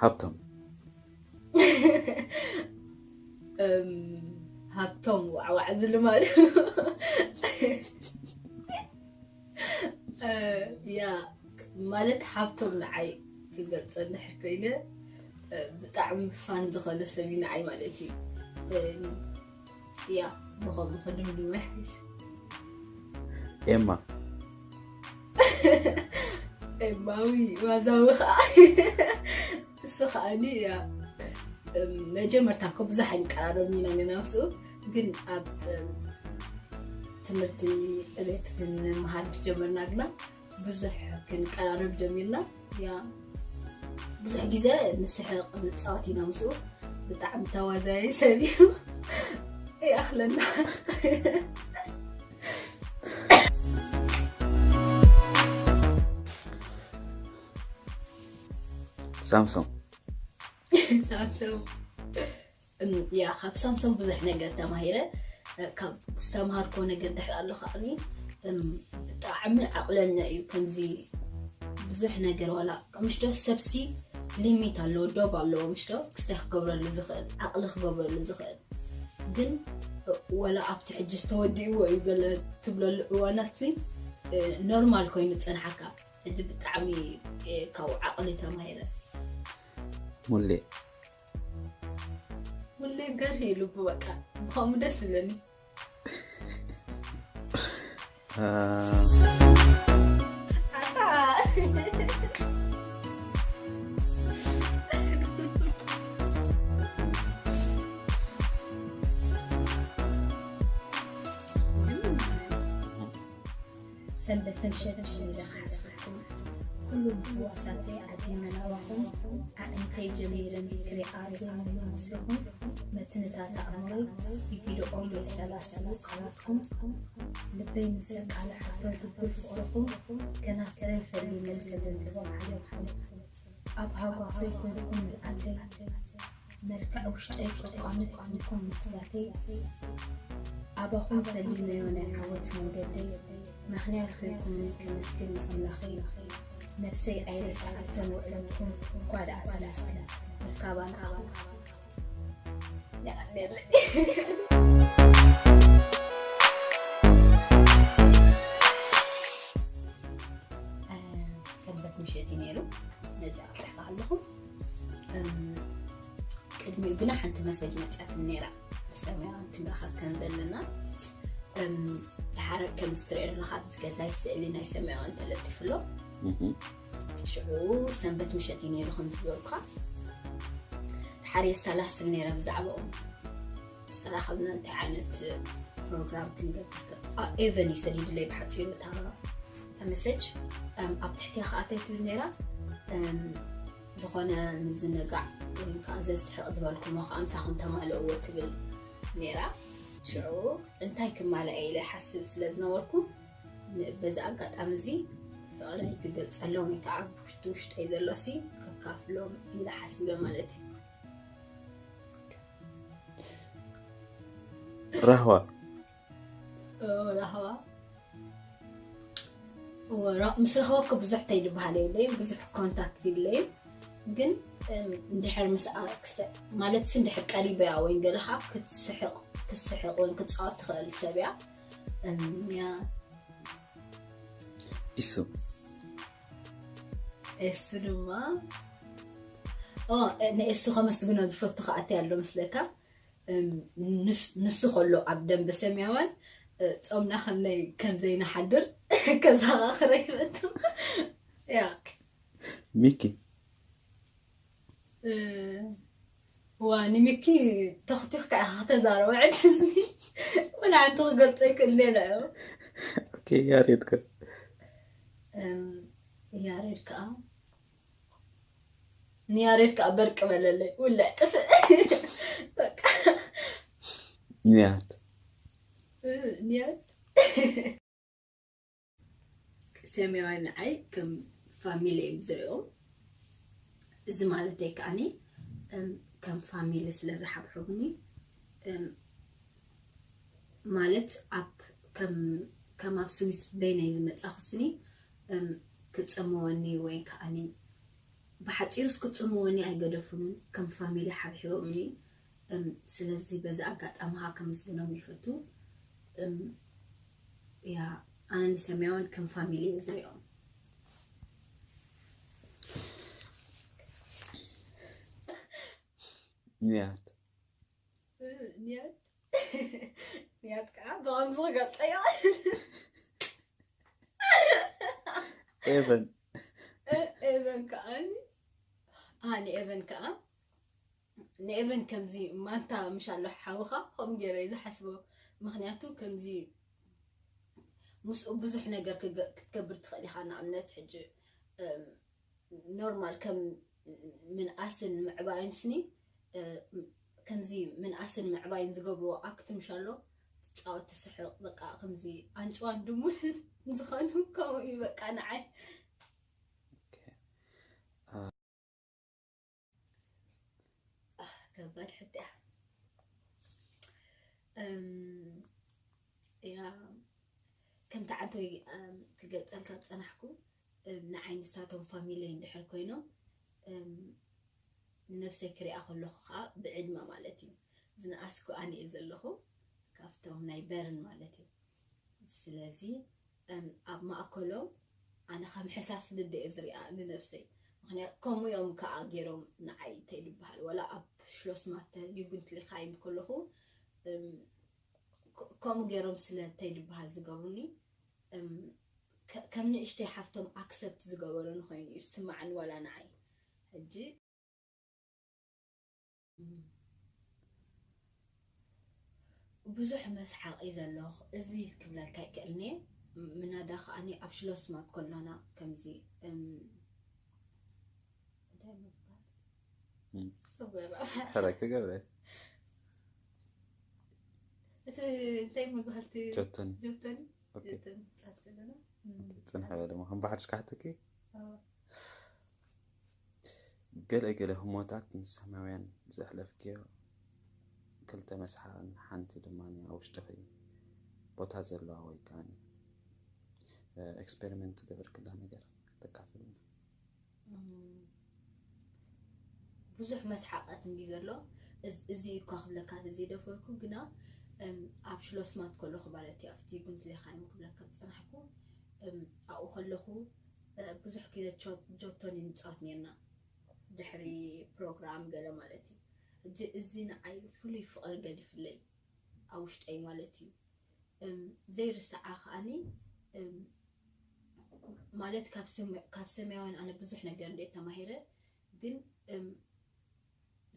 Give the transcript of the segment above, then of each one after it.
ሃብቶም እም፣ ሃብቶም ዋዕዋዕ ዝልማዱ እ፣ ያ ማለት ሃብቶም ንዓይ ክገልፀ እንድሕር ኮይነ እ፣ ብጣዕሚ ፋን ዝኾነ ሰብ እዩ ንዓይ ማለት እዩ። እም፣ ያ ብኸምኡ ክድምድሞ ይሓይሽ። ኤማ ኤማዊ ዋዛዊ ከዓ እሱ ከዓኒ ያ እም፣ መጀመርታ እኮ ብዙሕ ኣይንቀራረብን ኢና ግና ምስኡ ግን ኣብ እም፣ ትምህርቲ ዕቤት ክንመሃር ምስ ጀመርና ግና ብዙሕ ክንቀራረብ ጀሚርና። ያ ብዙሕ ግዜ ንስሕቕ ንፃወት ኢና ምስኡ። ብጣዕሚ ተዋዛያይ ሰብ እዩ። ይኣኽለና። ሳምሶም ሳምሶም እም፣ ያ ካብ ሳምሶም ብዙሕ ነገር ተማሂረ። እ፣ ካብ ዝተምሃርኮ ነገር ድሕር ኣሎ ከዓኒ እም፣ ብጣዕሚ ዓቕለኛ እዩ። ከምዚ ብዙሕ ነገር ዋላ ምሽዶ ሰብሲ ሊሚት ኣለዎ፣ ዶብ ኣለዎ ምሽዶ ክስታይ ክገብረሉ ዝኽእል፣ ዓቕሊ ክገብረሉ ዝኽእል። ግን ወላ ኣብቲ ሕጂ ዝተወዲእዎ እዩ ገለ ትብለሉ እዋናት ሲ ኖርማል ኮይኑ ፀንሓካ። ሕጂ ብጣዕሚ ካብ ዓቕሊ ተማሂረ። ሙሌ ሙሌ ገርሂ ኢሉ ብበቃ ብኸምኡ ደስ ዝብለኒ። ሰንበት ምሸት ንረኻሕትኩም ኩሉ ምሕዋሳተይ ዓዲ መናባኹም ኣዒንተይ ጀሚረን ክሪኣ ዘይመለስኹም መትንታት ኣእምሮይ ብጊደኦም የሰላስሉ ቃላትኩም ልበይ ምስ ኣቃልሓቶ ድጉል ፍቕርኹም ከናፍረይ ፈሊመን ከዘንትቦም ሓለፍኩም ኣብ ሃጓፈይ ኮይንኩም ምልኣተይ መልክዕ ውሽጠይ ቁጥቋሚ ኮይንኩም መስትያተይ ኣባኹም ፈሊመዮ ናይ ዓወት መንገደይ ምኽንያት ኮይንኩምኒ ከመስግን ንኣምላኸይ ነብሰይ ኣይረስዓተን ውዕለትኩም እኳ ደኣ ተላስክን ምርካባ ንዓኹም የቐንየለይ። ሰንበት ምሸት እዩ ነይሩ ነዚ ኣብፅሕካ ኣለኹ። እም፣ ቅድሚኡ ግና ሓንቲ መሰጅ መፅያትኒ ነይራ ብሰማያውያን ክንራኸብ ከም ዘለና። እም፣ ድሓር ከም ዝትሪኦ ዘለካ ኣብቲ ገዛይ ስእሊ ናይ ሰማያውያን ተለጢፉ ኣሎ። ሽዑ ሰንበት ምሸት እዩ ነይሩ ከምዚ ዝበልካ። ድሓር የሰላስል ነይረ ብዛዕባኦም ዝተራኸብና እንታይ ዓይነት ፕሮግራም ክንገብር ከ- አ- ኤቨን እዩ ሰዲድለይ ብሓፂሩ እታ እታ መሰጅ። እም፣ ኣብ ትሕቲያ ከዓ እንታይ ትብል ነይራ? እም፣ ዝኾነ ምዝንጋዕ ወይ ከዓ ዘስሕቕ ዝበልኩሞ ከዓ ምሳኹም ተማልእዎ ትብል ነይራ። ሽዑ እንታይ ክማልአ ኢለ ሓስብ ስለ ዝነበርኩ ን- በዚ ኣጋጣሚ እዚ ፍቕረይ ክገልፀሎም ወይ ከዓ ብውሽጢ ውሽጠይ ዘሎሲ ከካፍሎም ኢለ ሓሲበ ማለት እዩ። ራህዋ ራህዋ ምስ ረኸበኩ ብዙሕ ተይድበሃል የብለይን ብዙሕ ኮንታክት ይብለይን ግን እንድሕር ምስ ማለት እንድሕር ቀሪበያ ወይ ገለካ ክትስሕቕ ክትስሕቕ ወይ ክትፃወት ትኽእል ሰብ እያ እያ ኢሱ እሱ ድማ ንእሱ ከመስግኖ ዝፈቱ ከኣቲ ኣሎ ምስለካ ንሱ ከሎ ኣብ ደንበ ሰማያውያን ጾምና ከመይ ከም ዘይንሓድር ከዘኻኽረ ይፈቱ። ያ ሚኪ ዋ ንሚኪ ተኽቲኽካ ኢኻ ከተዛረቦ ዕድስኒ ወላ ሓንቲ ክገልጾ ይክእል ነለ ኦኬ ያሬድ ከ ያሬድ ከዓ ንያሬድ ከዓ በርቅ በለለይ ውልዕ ጥፍእ በቃ ንያት ንያት ሰማያዊ ንዓይ ከም ፋሚሊ እዮም ዝሪኦም እዚ ማለተይ ከዓኒ ከም ፋሚሊ ስለ ዝሓብሕቡኒ ማለት ኣብ ከም ኣብ ስዊስ በይነይ ዝመፃኹ ስኒ ክፀመወኒ ወይ ከዓኒ ብሓፂሩስ ክፅምውኒ ኣይገደፉንን፣ ከም ፋሚሊ ሓብሒቦምኒ። እም፣ ስለዚ በዚ ኣጋጣሚ ከዓ ከመስግኖም ይፈቱ። እም፣ ያ፣ ኣነ ንሰማያውያን ከም ፋሚሊ እየ ዝሪኦም። ንያት ንያት ንያት ከዓ ብቐምዚ ክገልፀዮ። ኤቨን ኤቨን ከዓ ንኤቨን ከዓ ንኤቨን ከምዚ ማንታ ምሽ ኣሎ ሓውኻ ከምኡ ገይረ እዩ ዝሓስቦ። ምክንያቱ ከምዚ ምስኡ ብዙሕ ነገር ክትገብር ትኽእል ኢኻ። ንኣብነት ሕጂ ኖርማል ከም ምንኣስን ምዕባይን ስኒ ከምዚ ምንኣስን ምዕባይን ዝገብርዎ ኣክት ምሽ ኣሎ ትፃወት ትስሕቕ በቃ ከምዚ ኣንጭዋን ድሙን ዝኾኑ ከምኡ እዩ በቃ ንዓይ። ከባድ ሕቶ እያ። እያ ከምቲ ዓንተይ ክገልፀልካ ዝፀናሕኩ ንዓይ ንሳቶም ፋሚሊ እንድሕር ኮይኖም ንነብሰይ ክሪኣ ከለኹ ከዓ ብዕድመ ማለት እዩ ዝነኣስኩ ኣነ እየ ዘለኹ ካብቶም ናይ በርን ማለት እዩ። ስለዚ ኣብ ማእከሎም ኣነ ከም ሕሳስ ልደ እየ ዝሪኣ ንነብሰይ። ምክንያቱ ከምኡ እዮም ከዓ ገይሮም ንዓይ ተይድበሃል ዋላ ኣብ ሽሎስማተ ዩግንትሊኻይም ከለኹ ከምኡ ገይሮም ስለ ተይድበሃል ዝገብሩኒ ከም ንእሽተይ ሓፍቶም ኣክሰፕት ዝገበሩኒ ኮይኑ እዩ ዝስማዓኒ ዋላ ንዓይ ሕጂ ብዙሕ መስሓቕ እዩ ዘሎ እዚ ክብለካ ይክእልኒ ምናዳ ከዓኒ ኣብ ሽሎስማት ከሎና ከምዚ ሰራይ ክገብረ እቲ እንታይ መባህልቲ ጆቶኒ ጆቶኒ ኦኬ። ጆቶኒ ጻት ከለና ፅንሐ በለ እሞ ከም ባሕርሽ ካሕትኪ ኣዎ። ገለ ገለ ህሞታት ምስ ሰማያውያን ዘሕለፍክዮ ክልተ መስሓቕን ሓንቲ ድማ ኣብ ውሽጥኺ ቦታ ዘለዋ ወይ ከዓ ኤክስፔሪመንት ዝገበርክላ ነገር ተካፍልና። ብዙሕ መስሓቐት እንዲ ዘሎ እዚ እኳ ክብለካ ዘይደፈርኩ ግና ኣብ ሽሎስማት ከለኹ ማለት እዩ ኣብቲ ጉንትሌኻይም ክብለካ ዝፀናሕኩ ኣብኡ ከለኹ ብዙሕ ግዜ ጆቶኒ ንፃወት ነርና ድሕሪ ፕሮግራም ገለ ማለት እዩ እዚ ንዓይ ፍሉይ ፍቕሪ ገዲፍለይ ኣብ ውሽጠይ ማለት እዩ ዘይርስዓ ከዓኒ ማለት ካብ ሰማያውያን ኣነ ብዙሕ ነገር እንደ ተማሂረ ግን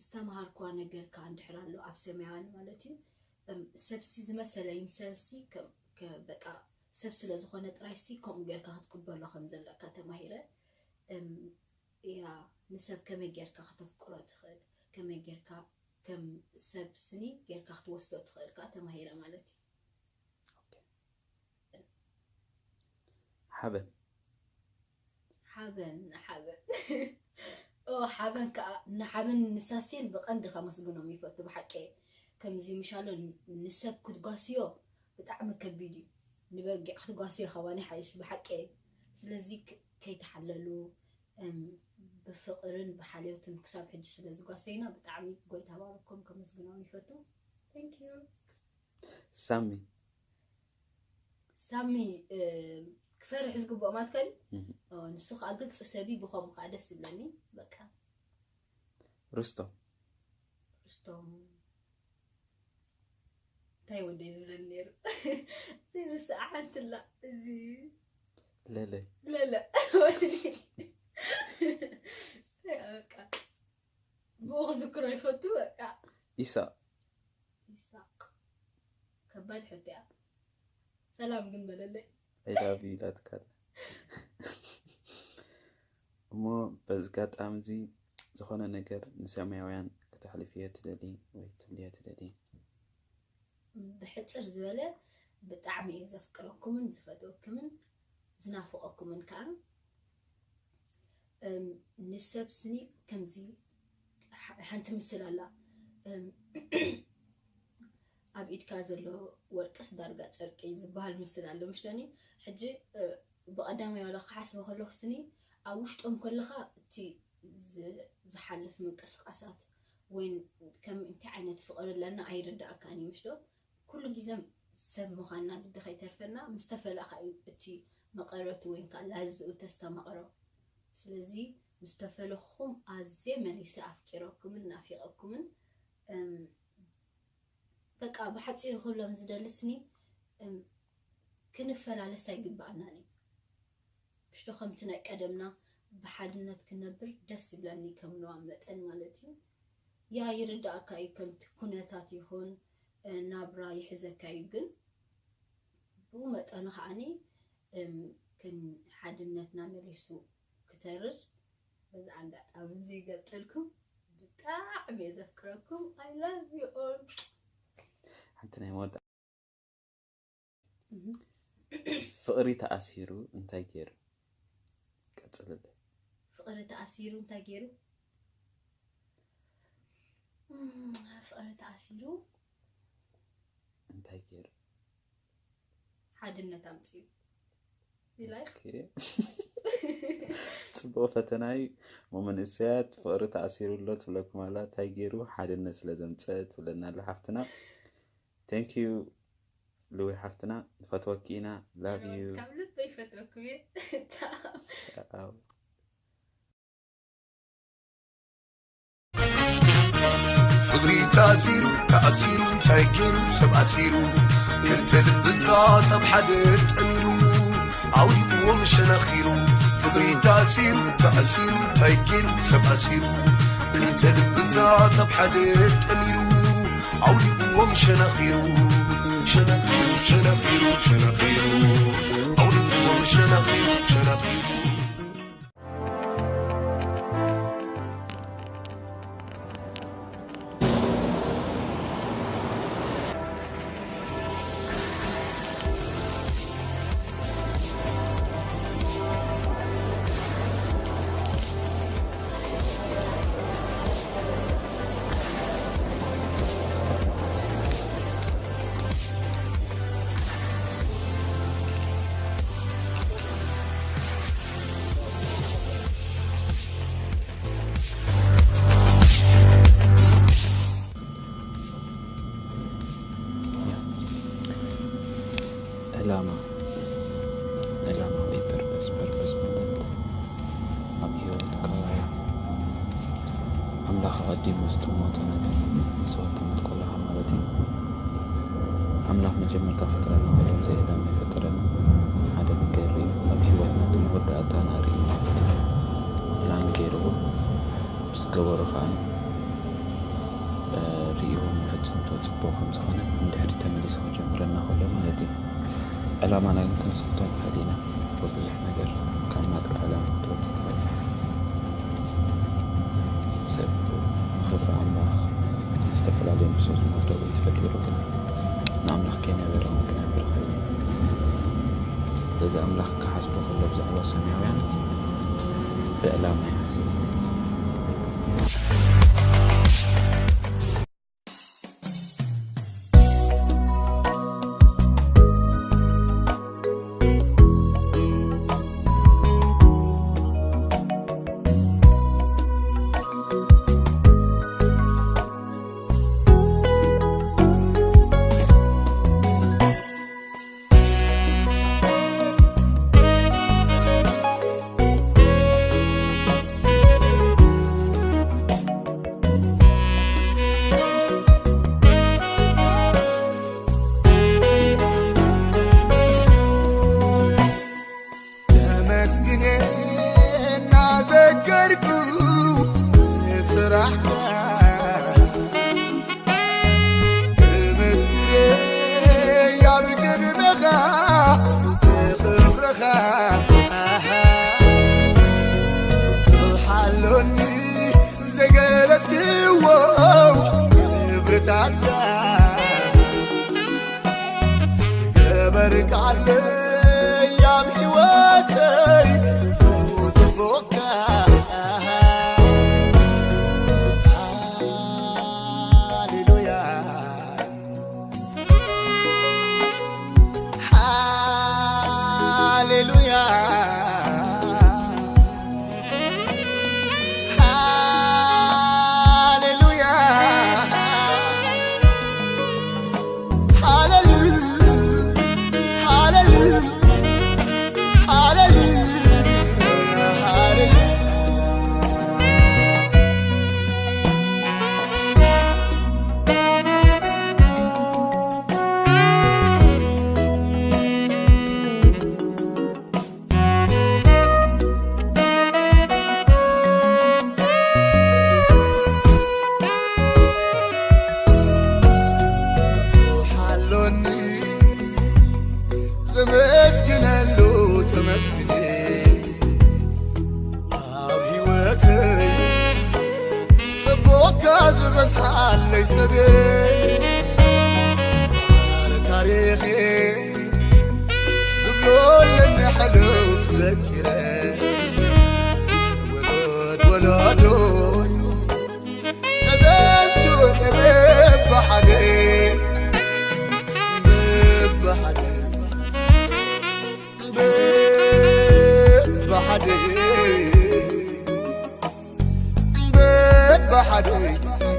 ዝተምሃርክዋ ነገር ከዓ እንድሕር ኣሎ ኣብ ሰማያውያን ማለት እዩ ሰብሲ ዝመሰለ ይምሰልሲ በቃ ሰብ ስለ ዝኾነ ጥራይሲ ከምኡ ጌርካ ክትቅበሎ ከም ዘለካ ተማሂረ እያ ንሰብ ከመይ ጌርካ ከተፍቅሮ ትኽእል ከመይ ጌርካ ከም ሰብ ስኒ ጌርካ ክትወስዶ ትኽእል ከዓ ተማሂረ ማለት እዩ ሓበን ሓበን ሓበን ኦ ሓበን ከዓ ንሓበን ንሳሴን ብቐንዲ ከመስግኖም ይፈቱ ብሓቂ ከምዚ ምሻሎ ንሰብ ክትጓስዮ ብጣዕሚ ከቢድ እዩ ንበጊዕ ክትጓስዮ ካባኒ ሓይሽ ብሓቂ ስለዚ ከይተሓለሉ ብፍቕርን ብሓልዮትን ክሳብ ሕጂ ስለ ዝጓሰዩና ብጣዕሚ ጎይታ ባረኮም ከመስግኖም ይፈቱ thank you ሳሚ ሳሚ ክፈርሕ ዝግብኦ ማለት ከ ንሱ ከዓ ግልፂ ሰቢ ብከምኡ ከዓ ደስ ዝብለኒ በቃ ርስቶም ርስቶም እንታይ ወደይ ዝብለኒ ነይሩ ዘይርስዓ ሓንትላ እዚ ለለ ለለ ብኡ ክዝክሮ ይፈቱ በቃ ኢሳቅ ይሳቅ ከባድ ሕቶ እያ ሰላም ግን በለለይ ኣይላቭ ኢላትካ እሞ በዚ ጋጣሚ እዚ ዝኾነ ነገር ንሰማያውያን ከተሕልፍዮ ትደሊ ወይ ትብልዮ ትደሊ ብሕፅር ዝበለ ብጣዕሚ እየ ዘፍቅረኩምን ዝፈትወኩምን ዝናፍቀኩምን ከዓ ንሰብ ስኒ ከምዚ ሓንቲ ምስል ኣላ ኣብ ኢድካ ዘሎ ወርቅስ ዳርጋ ጨርቂ ዝበሃል ምስል ኣሎ ምሽ ዶኒ ሕጂ ብቐዳማይ ዋላ ክሓስበ ከለኩ ስኒ ኣብ ውሽጦም ከለካ እቲ ዝ- ዝሓልፍ ምንቅስቃሳት ወይ ከም እንታይ ዓይነት ፍቅሪ ኣለና ኣይርዳእካን እዩ፣ ምሽ ዶ? ኩሉ ግዜ ሰብ ምዃንና ግዲ ከይተርፈና፣ ምስ ተፈለኻ እዩ እቲ መቐረቱ ወይ ከዓ ላዝኡ ተስተማቕሮ። ስለዚ ምስ ተፈለኹም ኣዝየ መሊሰ ኣፍቂረኩምን ናፊቐኩምን። እም፣ በቃ ብሓፂሩ ክብሎም ዝደልስኒ፣ እም፣ ክንፈላለስ ኣይግባኣናን እዩ። ምሽ ዶ? ከምቲ ናይ ቀደምና ብሓድነት ክነብር ደስ ይብለኒ ከምልዋ መጠን ማለት እዩ። ያ ይርዳእካ እዩ፣ ከምቲ ኩነታት ይኹን፣ እ፣ ናብራ ይሕዘካ እዩ። ግን ብኡ መጠኑ ከዓኒ፣ እም፣ ክን-፣ ሓድነትና መሊሱ ክተርር በዚ ኣጋጣሚ እዚ ይገልጸልኩም። ብጣዕሚ እየ ዘፍቅረኩም። I love you all። ሓንቲ ናይ መወዳ-፣ እህ። ፍቕሪ ተኣሲሩ እንታይ ገይሩ? ቀጽልለይ። ፍቕሪ ተኣሲሩ እንታይ ገይሩ? እም፣ ፍቕሪ ተኣሲሩ እንታይ ገይሩ? ሓድነት ኣምፅኡ። You like? ኦኬ። ጽቡቕ ፈተና እዩ። እሞ መንእሰያት ፍቕሪ ተኣሲሩ ኣሎ ትብለኩም ኣላ። እንታይ ገይሩ? ሓድነት ስለ ዘምጸ ትብለና ኣላ ሓፍትና። Thank you ልዊ ሓፍትና፣ ንፈትወኪ ኢና። Love you። ካብ ልበይ ይፈትወኩም እየ። ቻው። ቻው። ፍቕሪ ተኣሲሩ፣ ተኣሲሩ፣ እንታይ ገይሩ ሰብ ኣሲሩ? ክልተ ልቢ ጻጸብ ሓደ ጠሚሩ፣ ኣውዲቕዎም ሸነኺሩ። ፍቕሪ ተኣሲሩ፣ ተኣሲሩ፣ እንታይ ገይሩ ሰብ ኣሲሩ? ክልተ ልቢ ጻጸብ ሓደ ጠሚሩ፣ ኣውዲቕዎም ሸነኺሩ። ሸነኺሩ፣ ሸነኺሩ፣ ሸነኺሩ፣ ኣውዲቕዎም ሸነኺሩ፣ ሸነኺሩ። ዕላማ፣ ዕላማ ወይ ፐርፐስ፣ ፐርፐስ ማለት ኣብ ህይወትካ ኣምላኽ ኣቐዲሙ ዝጠመቶ ነገር መስዋእቲ ትመት ከለኻ ማለት እዩ። ኣምላኽ መጀመርታ ፈጠረና፣ ካብቶም ዘይዕላማ ይፈጠረና። ሓደ ነገር እዩ ኣብ ህይወትና እቲ መወዳእታ ንርኢ ማለት እዩ። ፕላን ገይርዎ ምስ ገበሮ ከዓ እ፣ ርእይዎ መፈጸምትኡ ጽቡቕ ከም ዝኾነ ንድሕሪት ተመሊሱ ክጀምረና ከሎ ማለት እዩ። ዕላማና ግን ክንስሕቶ ንኽእል ኢና። ብብዙሕ ነገር ካብ ናትካ ዕላማ ክትወጽእ ትኽእል ኢኻ። ሰብ ንኽብሪ ኣምላኽ ዝተፈላለዩ ምስኡ ዝመርዶ ወይ ተፈጢሩ ግን ንኣምላኽ ከይነበረ እውን ክነብር ይኽእል እዩ። ስለዚ ኣምላኽ ክሓስቦ ከሎ ብዛዕባ ሰማያውያን ብዕላማ ይሓስብ። ተመስግን እናዘከርኩ ስራሕካ ክምስክር ኣብ ቅድመኻ ክኽብረኻ ዝሓሎኒ ዘገለጽክዎ ክብርታትካ ገበርካለይ ኣብ ህይወተይ ጽቡቕካ። ሃሌሉያ፣ ሃሌሉያ፣ ታሪኺ ዝብሎ ለኒ ሕሉፍ ዘኪረ ወለድ ወለዶ ተዘንቱ በብሓደ በብሓደ በብሓደ በብሓደ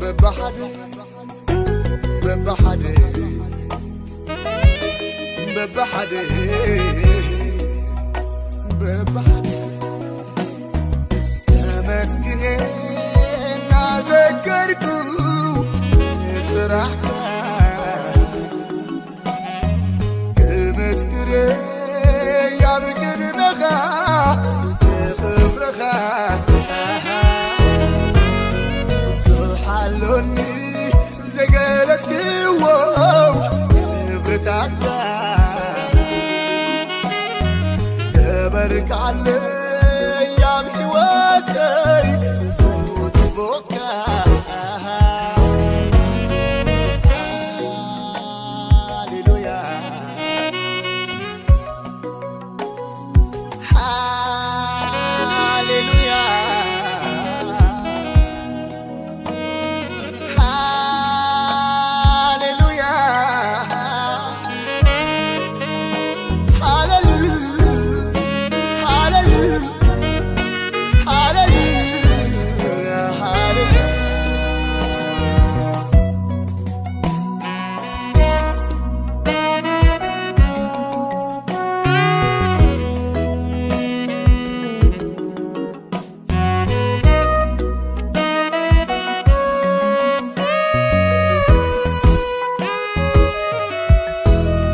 በብሓደ በብሓደ በብሓደ በብሓደ ተመስግን እናዘከርኩ ስራሕካ ክምስክር ኣብ ቅድመኻ ክኽብረኻ ዝሓሎኒ ዘገለጽክዎ ክብርታትካ ገበርካለይ ኣብ ሕይወተይ ጽቡቕካ ሃሌሉያ ሃሌሉያ ሃሌሉያ ሃሌሉያ ሃሌሉያ ሃሌሉያ ሃሌሉያ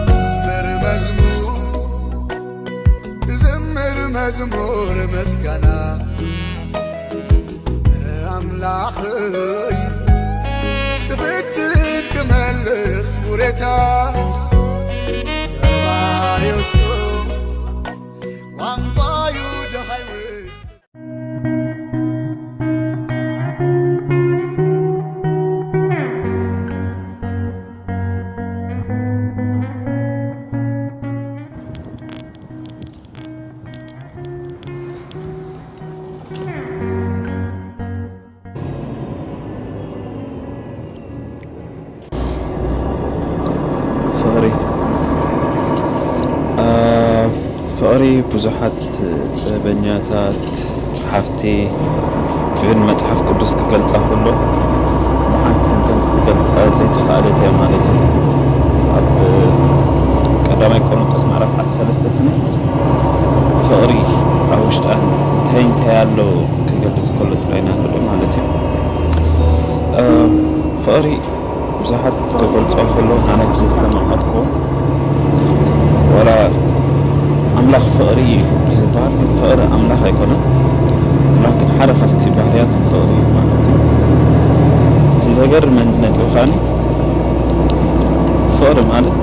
ዝምር መዝሙር ዝምር መዝሙር ምስጋና ኣምላኽይ ክፍትን ክመልስ ውሬታ ዘባርዮሱ ቋንቋዩ ደሃይ ውስጥ ፍቕሪ አ፣ ፍቕሪ ብዙሓት ጥበበኛታት፣ ጸሓፍቲ፣ ኢቨን መጽሓፍ ቅዱስ ክገልጻ ከሎ ብሓንቲ ሰንተንስ ክገልጻ ዘይተኻእለት እያ ማለት እዩ። ኣብ ቀዳማይ ቆሮንጦስ ምዕራፍ ዓሰርተ ሰለስተ ስኒ ፍቕሪ ኣብ ውሽጣ እንታይ እንታይ ኣሎ ክገልጽ ከሎ ጥራይ ኢና ንርኢ ማለት እዩ። እ፣ ፍቕሪ ብዙሓት ክገልጾ ከሎ ኣነ ብዘስተማቐርኩ ወላ ኣምላኽ ፍቕሪ እዩ ዝበሃል፣ ግን ፍቕሪ ኣምላኽ ኣይኮነን። ኣምላኽ ግን ሓደ ካብቲ ባህርያቱ ፍቕሪ እዩ ማለት እዩ። እቲ ዘገርመኒ ነጥቢ ከኣኒ ፍቕሪ ማለት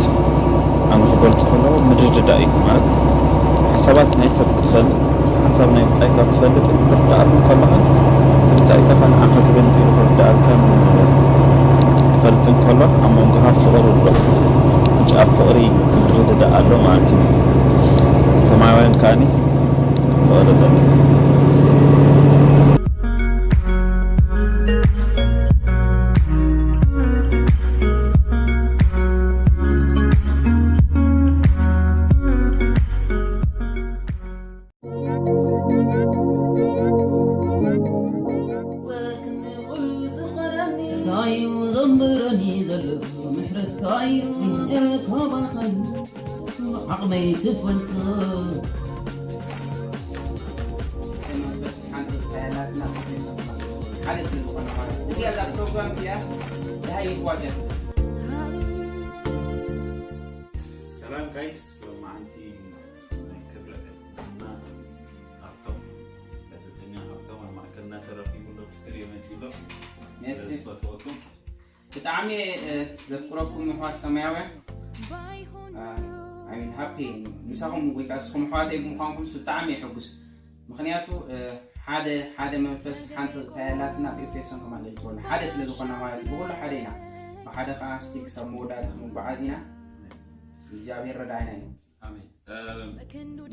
ኣነ ክገልጾ ከለኹ ምርድዳእ እዩ ማለት ሓሳባት ናይ ሰብ ክትፈልጥ ሓሳብ ናይ ብጻይካ ክትፈልጥን ክትርድኣሉን ከለኻ እቲ ብጻይካ ከኣ ንዓኻ ተገንጺሉ ክርድኣልካን ክፈልጥን ከሎ ኣብ መንጎኻ ፍቕሪ ኣሎ። ሕጂ ኣብ ፍቕሪ ምርድዳእ ኣሎ ማለት እዩ። ሰማያውያን ከኣኒ ፍቕሪ ኣለኒ። ዓቕመይ ትፈልጦ። መንፈስ ሓንቲ ሓያላትና ሓደ ስለ ዝኾነ ማለት እዩ። እዚኣ እዛ ፕሮግራም እዚኣ ደሃይ ይሕዋት እያ። ሰላም ጋይስ፣ ሎማዓንቲ ክብረ እና ሃብቶም ጋዜጠኛ ሃብቶም ኣብ ማእከልና ተረኺቡ ኣሎ፣ ስቱድዮ መጺኡ ኣሎ። ሜርሲ። ስለ ዝፈትወኩም። ብጣዕሚ እየ፣ እ፣ ዘፍቅረኩም ኣሕዋት ሰማያውያን። እ፣ I mean ሃፒ ምሳኹም ወይ ከዓ ንስኹም ኣሕዋተይ ብምዃንኩም ሱ ብጣዕሚ እየ ሕጉስ። ምኽንያቱ፣ እ፣ ሓደ፣ ሓደ መንፈስ ሓንቲ እንታይ ያላትና ኣብ ኤፌሶን ከማን ገልጽዎ ኣሎ። ሓደ ስለ ዝኾና ማለት እዩ። ብኹሉ ሓደ ኢና። ሓደ ከዓ እስቲ ክሳብ መወዳእታ ክንጓዓዝ ኢና። እግዚኣብሔር ረዳይና እዩ። ኣሜን።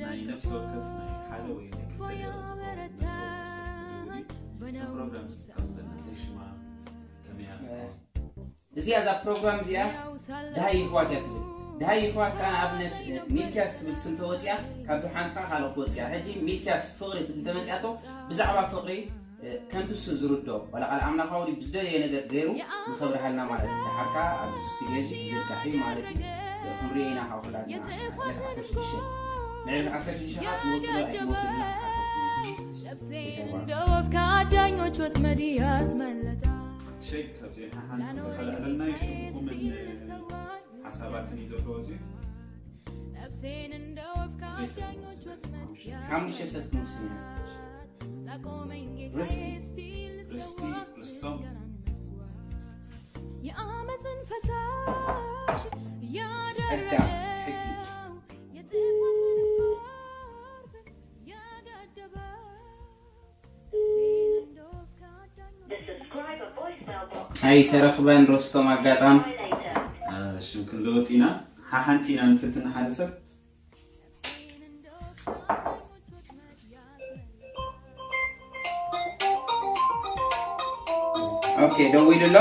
ናይ ነፍሲ ወከፍ ናይ ሓደ ወይ ናይ ክልተ ደቂቕ ዝኸውን ነፍሲ ወከፍ ሰብ ክህልው እዩ። እቶም ፕሮግራም ዝከፍለና እንታይ ሽማ ከመይ ኣትኾን? እዚኣ እዛ ፕሮግራም እዚኣ ድሃይ ይሕዋት እያ ትብል። ድሃይ ይሕዋት ከዓ ንኣብነት ሚልክያስ ትብል ስም ተወፂኣ ካብዚ ሓንቲ ከዓ ካልእ ክወፅያ። ሕጂ ሚልክያስ ፍቕሪ ትብል ተመፅኣቶ ብዛዕባ ፍቕሪ ከምቲ እሱ ዝርዶ ዋላ ቃል ኣምላኻዊ ድዩ ብዝደለየ ነገር ገይሩ ንኸብርሃልና ማለት እዩ። ድሓር ከዓ ኣብዚ ስቱድዮ እዚ ክዝርጋሕ እዩ ማለት እዩ። ክንሪኦ ኢና ካብ ኩላትና ዕለት ዓሰርተ ሽዱሽተ ንዕለት ዓሰርተ ሽዱሽተ ከዓ ትመፁ ዶ ኣይትመፁ ኢልና ክንሓተኩም ኢና። ነፍሴን እንደ ወፍ ከአዳኞች ወጥመድ ያስመለጣ ሸግ ካብዚአን ሓሓን ከለዕለልና ይሽምኩምን ሓሳባትን እዩ ዘለዎ እዚ ነፍሴን እንደ ወፍ ከአዳኞች ወጥመድ ሓሙሽተ ሰብ ክንውስን ኢና። ላቆመኝ ርስቲ። ጌታዬ እስቲ ርስቲ ርስቶም የአመፅን ፈሳሽ ሕጋ ሕጊ ያደረገው የጥፋትን ጎርፍ የገደበው ነፍሴን እንደ ወፍ ከአዳኞች The subscriber voicemail box. ኣይተረኽበን ርስቶም ኣጋጣም Try later. ሽም ክንለወጥ ኢና ሓሓንቲ ኢና ንፍትን ሓደ ሰብ ኦኬ ደዊሉ ኣሎ።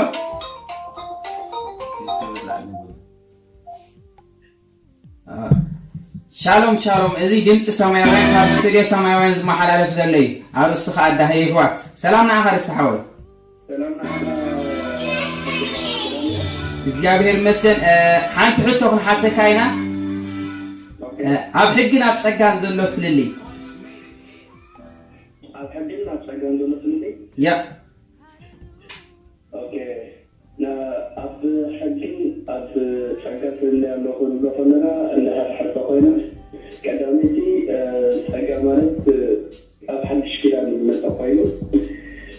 ሻሎም ሻሎም፣ እዚ ድምፂ ሰማያውያን ካብ ስቱድዮ ሰማያውያን ዝመሓላለፍ ዘሎ እዩ። ኣርእስቱ ከዓ ኣዳሃይ ይሕዋት። ሰላም ንዓኻ ርስቲ ሓወይ። እግዚኣብሔር ይመስገን። ሓንቲ ሕቶ ክንሓተካ ኢና። ኣብ ሕግን ኣብ ፀጋን ዘሎ ፍልልይ ኣብ ሕግን ኣብ ፀጋን ዘሎ ፍልልይ ያ ኦኬ፣ ና- ኣብ ሕግን ኣብ ፀጋ ፍልልይ ኣሎ ክንብሎ ከለና እንድሕር ሕቶ ኮይና ቀዳመይቲ እ፣ ፀጋ ማለት እ፣ ኣብ ሓድሽ ኪዳን ዝመፀ ኮይኑ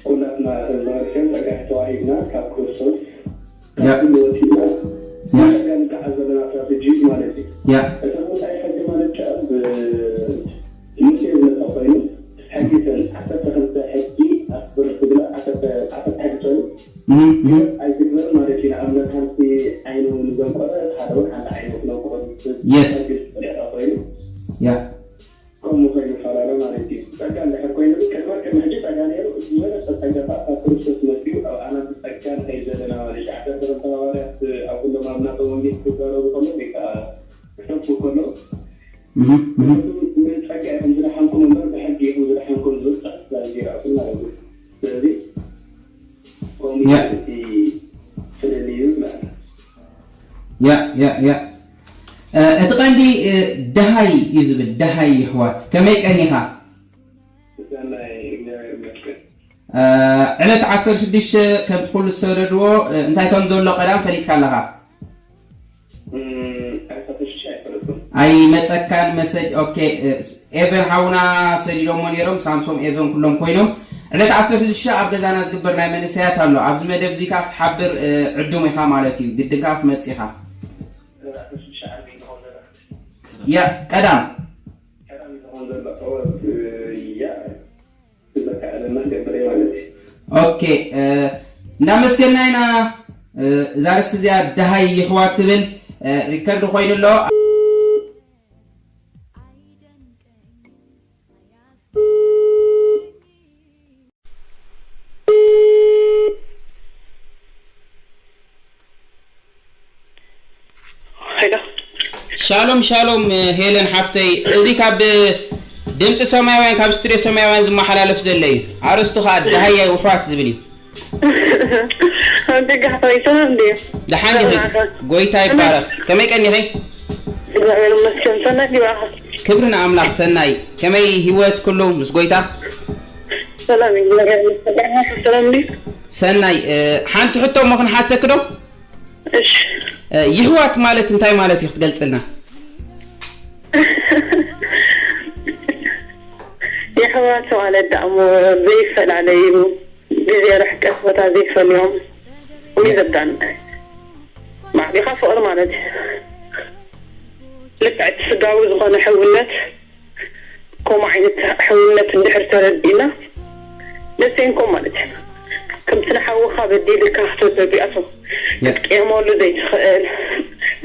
ኩላትና ህዝበ ክርስቲያን ፀጋ ተዋሂብና ካብ ክርስቶስ ያ ካብ ኩሉ ወፂና ያ ፀጋ ንከዓል ዘለና ስትራቴጂ ማለት እዩ። ያ እቲ ካልኣይ ሕጊ ማለት ከዓ ብ- ሙሴ ዝመፀ ኮይኑ ሕጊ እተን ዓሰርተ ክልተ ሕጊ ኣክብር ትብላ ዓሰርተ ዓሰርተ ሕጊ ሶሪ እህ፣ እህ፣ ኣይትግበር ማለት እዩ። ንኣብነት ሓንቲ ዓይኑ ንዘንቆረ ሓደ እውን ሓንቲ ዓይኑ ክነንቆ የስ ሕጊ ዝፈለጠ ኮይኑ ያ ከምኡ ኮይኑ ይፈላለ ማለት እዩ። ፀጋ እንድሕር ኮይኑ ግን ቅድመ ቅድሚ ሕጂ ፀጋ ነይሩ እቲ ዝበለፀ ፀጋ ከዓ ካብ ክርስቶስ መፅኡ ኣብ ኣና ፀጋ እንታይ ዘለና ማለት እዩ። ዓሰርተ ክልተ ሃዋርያት ኣብ ኩሎም ኣብ ናቶም ወንጌል ክዛረቡ ከሎ ወይ ከዓ ክሰብኩ ከለዉ እህ፣ እህ። ንሕኩም ብጸጋ ኢኹም ዝደሓንኩም እምበር ብሕጊ ኢኹም ዝደሓንኩም ዝብል ቃል ስለ ዘይረኣኹም ማለት እዩ። ስለዚ ከምኡ ያ። እዩ እቲ ፍልልዩ ማለት እዩ። ያ ያ ያ እ፣ እቲ ቀንዲ እ፣ ደሃይ እዩ ዝብል ደሃይ ይሕዋት ከመይ ቀኒኻ ሰናይ እግዚኣብሔር ይመስገን። እ፣ ዕለት ዓሰርተ ሽዱሽተ ከምቲ ኩሉ ዝሰደድዎ እ፣ እንታይ ከም ዘሎ ቀዳም ፈሊጥካ ኣለኻ እም፣ ዓሰርተ ሽዱሽተ ኣይፈለጥኩን። ኣይመፀካን መሰጅ ኦኬ እ፣ ኤቨን ሓውና ሰዲዶሞ ነይሮም ሳምሶም ኤቨን ኩሎም ኮይኖም ዕለት ዓሰርተ ሽዱሽተ ኣብ ገዛና ዝግበር ናይ መንእሰያት ኣሎ ኣብዚ መደብ እዚ ከዓ ክትሓብር እ፣ ዕዱም ኢኻ ማለት እዩ ግድን ከዓ ክትመፅእ ኢኻ ዓሰርተ ሽዱሽተ ዓርቢ ይኸውን ዘሎ። ያ ቀዳም ቀዳም ይኸውን ዘሎ። ኦ፣ ያ፣ ክበቃ ለና ገብረ ማለት እዩ። ኦኬ እ፣ እንዳመስገና ኢና እ፣ እዛ ርስ እዚኣ ደሃይ ይሕዋት ትብል እ፣ ሪከርድ ኮይኑ ኣሎ ሄሎ ሻሎም ሻሎም ሄለን ሓፍተይ፣ እዚ ካብ ድምፂ ሰማያውያን ካብ ስትድዮ ሰማያውያን ዝመሓላለፍ ዘሎ እዩ። ኣርእስቱ ከዓ ደሃያይ ውሕዋት ዝብል እዩ። ደጋሕፋይ ሰላም ድዩ? ደሓን ዲኺ? ጎይታ ይባረኽ። ከመይ ቀኒኺ? እግዚኣብሔር ይመስገን። ሰናይ ድዩ? ክብሪ ንኣምላኽ። ሰናይ፣ ከመይ ህይወት ኩሉ ምስ ጎይታ? ሰላም እዩ። እግዚኣብሔር ይመስገን። ሰላም ድዩ? ሰናይ፣ ሓንቲ ሕቶ እሞ ክንሓተክ ዶ? እሺ ይሕዋት ማለት እንታይ ማለት እዩ ክትገልጽልና? የሕዋት ማለት ደኣ እሞ ዘይፈላለዩ ግዜ ርሕቀት ቦታ ዘይፈልዮም ወይ ዘዳን ማዕቢኻ ፍቕሪ ማለት እዩ። ልክዕ እቲ ስጋዊ ዝኾነ ሕውነት ከምኡ ዓይነት ሕውነት እንድሕር ተረዲእና ደሴንኮ ማለት እዩ። ከምቲ ንሓውኻ በዲልካ ክትብል ቢኣቶ ክትቅየመሉ ዘይትኽእል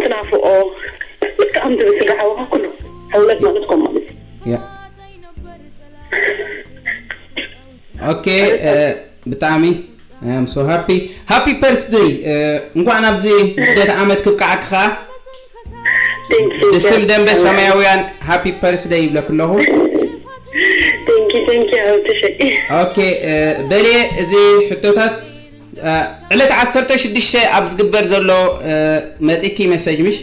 ትናፍቆ። ልክዕ ከምቲ ብስጋ ሓውኻ ኩሉ ሓውነት ማለት ከም ማለት እዩ። ያ ኦኬ። ብጣዕሚ I'm so happy. Happy birthday. እንኳዕ ናብዚ ልደት ዓመት ክብቃዓካ ከዓ ብስም ደንበ ሰማያውያን ሃፒ በርስደይ ይብለክ ኣለኹ። Thank you, thank you, I appreciate it. ኦኬ። በሌ፣ እዚ ሕቶታት ዕለት ዓሰርተ ሽዱሽተ ኣብ ዝግበር ዘሎ መፂኪ መሰጅ ምሽ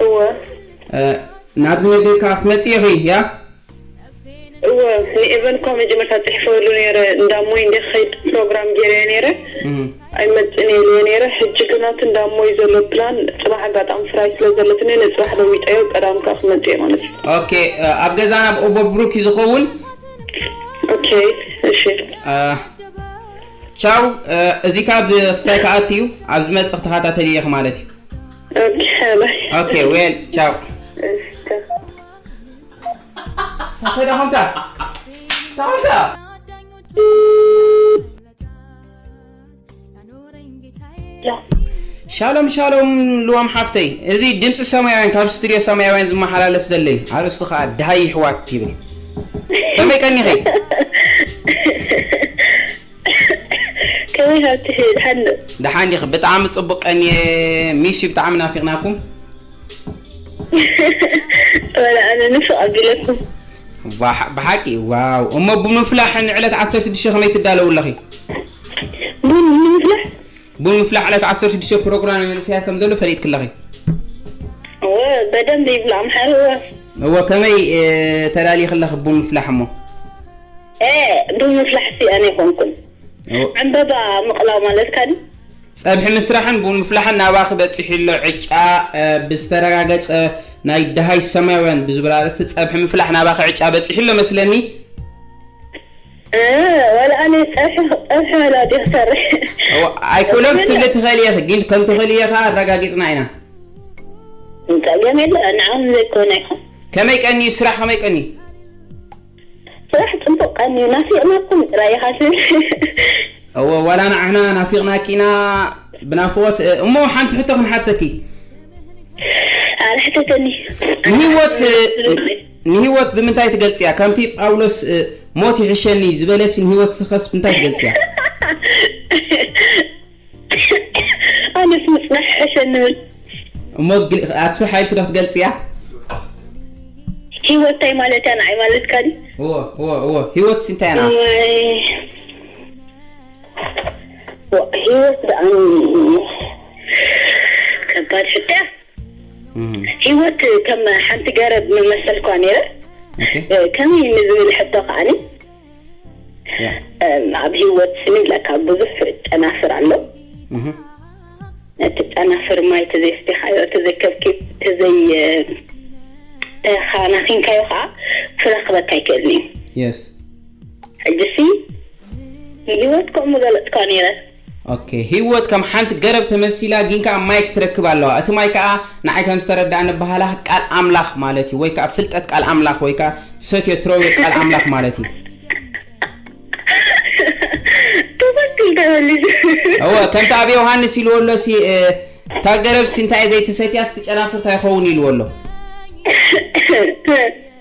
እወ ናብዚ ነገር ከዓ ክትመፂ ኢኺ? ያ እወ ንኤቨን እኳ መጀመርታ ፅሕፈሉ ነይረ። እንዳሞይ እንደ ከይድ ፕሮግራም ገይረዮ ነይረ። ኣይመፅን ኢለ ነይረ። ሕጂ ግና እቲ እንዳሞይ ዘሎ ፕላን ፅባሕ ኣጋጣሚ ፍራይ ስለ ዘለትኒ ንፅባሕ ለዊጠዮ ቀዳም ከዓ ክመፅእ ማለት እዩ። ኦኬ። ኣብ ገዛና ብኦቦ ብሩክ እዩ ዝኸውን። ኦኬ እሺ። ቻው። እዚ ካብ ክስታይ ከኣት እዩ። ኣብ ዝመፅእ ክተኸታተል እየኽ ማለት እዩ። ኦኬ ባይ። ኦኬ ዌል ቻው። ታኸዳ ኾንካ ታኾንካ ሻሎም ሻሎም ልዋም ሓፍተይ፣ እዚ ድምፂ ሰማያውያን ካብ ስቱድዮ ሰማያውያን ዝመሓላለፍ ዘለይ ኣርእስቱ ከዓ ድሃይ ይሕዋት ይብል። ከመይ ቀኒኸይ? ከመይ ሃብቲ ድሓን ዶ? ደሓን ዲኺ? ብጣዕሚ ፅቡቅ ቀኒየ። ሚስ ዩ ብጣዕሚ ናፊቅናኩም። ወላ ኣነ ንፍቅ ኣቢለኩም። ብሓቂ ዋው። እሞ ብምፍላሕ ንዕለት ዓሰርተ ሽዱሽተ ከመይ ትዳለው ኣለኺ? ቡን ንምፍላሕ ቡን ምፍላሕ ዕለት ዓሰርተ ሽዱሽተ ፕሮግራም መንእሰያት ከም ዘሎ ፈሊጥክ ኣለኺ። እወ በደንብ ይብላ ኣምሓሩ። እወ ከመይ ተዳሊኺ ኣለኺ ቡን ምፍላሕ እሞ? እ ቡን ምፍላሕ ሲ ኣነ ይኾንኩን ዕምበባ ምቕላው ማለት ካዲ ጸብሒ ምስራሕን ቡን ምፍላሕን ናባኺ በጺሑ ኣሎ ዕጫ ብዝተረጋገጸ ናይ ደሃይ ሰማያውያን ብዝብል ኣርእስቲ ጸብሒ ምፍላሕ ናባኺ ዕጫ በጺሑ ኣሎ መስለኒ። ወላ ኣነ ጸብሒ ጸብሒ ወላ ድየ ክሰርሕ ኣይኮነን ክትብሊ ትኽእሊ ኢኺ፣ ግን ከም ትኽእሊ ኢኻ ኣረጋጊጽና ኢና። ጸገም የለ ንዓኹም ዘይኮነ ይኹን። ከመይ ቀኒ ስራሕ ከመይ ቀኒ? ስራሕ ጽቡቕ ቀኒ ናፊቕናኩም ጥራይ ኢኻ ትብል። እወ ዋላ ንዓና ናፊቕናኪ ኢና ብናፍቖት። እሞ ሓንቲ ሕቶ ክንሓተኪ። ኣረ ሕተተኒ። ንህይወት ንህይወት ብምንታይ ትገልጽያ? ከምቲ ጳውሎስ ሞት ይሕሸኒ ዝበለሲ ንህይወት ስኸስ ብምንታይ ትገልጽያ? ኣነስ ምጽናሕ ይሕሸኒ ብል። እሞ ኣትፍሕ ኢልኪ ዶ ክትገልጽያ? ህይወት እንታይ ማለት እያ ንዓይ ማለት ካዲ? እዎ እዎ እዎ ህይወት እንታይ እያ? ህይወት ደኣ ከባድ ሕቶ እያ። ህይወት ከም ሓንቲ ገረብ መመሰልኳ ነይረ። ከመይ ንዝብል ሕቶ ከዓኒ ኣብ ህይወት ስኒ ኢለካ ብዙሕ ጨናፍር ኣሎ። እቲ ጨናፍር ማይ ተዘይስቲኻዮ ተዘይከብኪብ ተዘይ ተኻናኺንካዮ ከዓ ፍረ ክበካ ኣይክእልን እዩ። የስ ሕጂሲ ንህይወት ከምኡ ገለፅኳ ነይረ። ኦኬ ህይወት ከም ሓንቲ ገረብ ተመሲላ ግን ከዓ ማይ ክትረክብ ኣለዋ። እቲ ማይ ከዓ ንዓይ ከም ዝተረዳእኒ በሃላ ቃል ኣምላኽ ማለት እዩ ወይ ከዓ ፍልጠት ቃል ኣምላኽ ወይ ከዓ ትሰትዮ ትረውዮ ቃል ኣምላኽ ማለት እዩ። ትኽክል ተመሊሱ። እወ ከምቲ ኣብ ዮሃንስ ኢልዎ ኣሎ ሲ እታ ገረብ ሲ እንታይ ዘይተሰትያ ስትጨናፍር እንታይ ይኸውን ኢልዎ ኣሎ።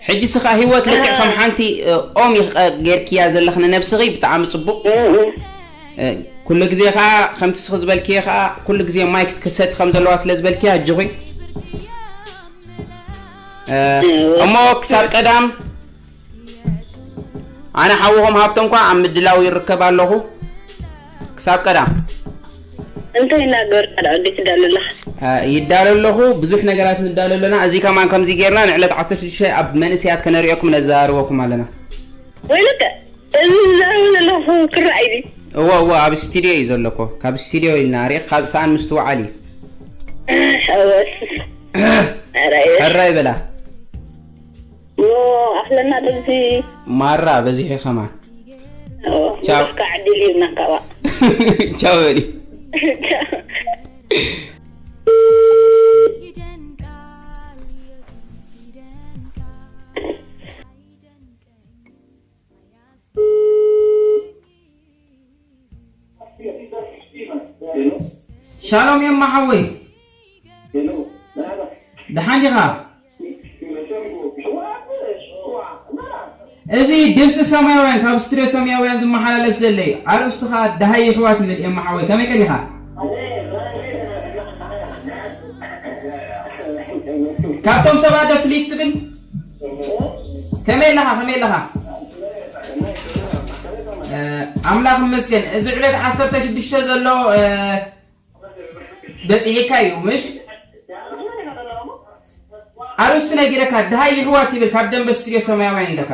ሕጂ ስኻ ህይወት ልክዕ ከም ሓንቲ ኦም ጌርክያ ዘለኽ ንነብስኺ ብጣዕሚ ጽቡቕ። ኩሉ ግዜ ኸዓ ከምቲ ስኺ ዝበልክዮ ኸዓ ኩሉ ግዜ ማይ ክትሰቲ ከም ዘለዋ ስለ ዝበልክያ ኣጆኺ። እሞ ክሳብ ቀዳም ኣነ ሓውኹም ሃብቶም ኳ ኣብ ምድላው ይርከብ ኣለኹ። ክሳብ ቀዳም እንታይ እናገበርካ ደኣ ወዲ ትዳሎ ኣለኻ? ይዳሎ ኣለኹ። ብዙሕ ነገራት ንዳሎ ኣለና። እዚ ከማን ከምዚ ጌርና ንዕለት ዓሰርተ ሽዱሽተ ኣብ መንእሰያት ከነሪኦኩም ነዘራርበኩም ኣለና። ወይለከ እዚ ዝዛረቡ ዘለኹ ክረኣይ ድዩ? እወ እወ ኣብ ስቱድዮ እዩ ዘሎ እኮ። ካብ ስቱድዮ ኢልና ሪእ ካብ ሰኣን ምስትውዓል እዩ። ሕራይ በላ። ኣሕለና በዚ ማራ በዚሑ ከማን። ቻው። ዓዲል ይብና ካባ። ቻው በሊ። ሻሎም ኤማ ሓወይ፣ ደሓን ዲኻ? እዚ ድምፂ ሰማያውያን ካብ ስትድዮ ሰማያውያን ዝመሓላለፍ ዘሎ እዩ። ኣርእስቱ ኸዓ ደሃይ ይሕዋት ይብል። ኤማ ሓወይ፣ ከመይ ቀኒኻ? ካብቶም ሰባት ዶ ፍልይ ትብል? ከመይ ኣለኻ? ከመይ ኣለኻ? ኣምላኽ ይመስገን። እዚ ዕለት ዓሰርተ ሽዱሽተ ዘሎ በፂሒካ እዩ ምሽ? ኣርእስቲ ነጊረካ፣ ደሃይ ይሕዋት ይብል። ካብ ደንበ ስትድዮ ሰማያውያን ኢለካ።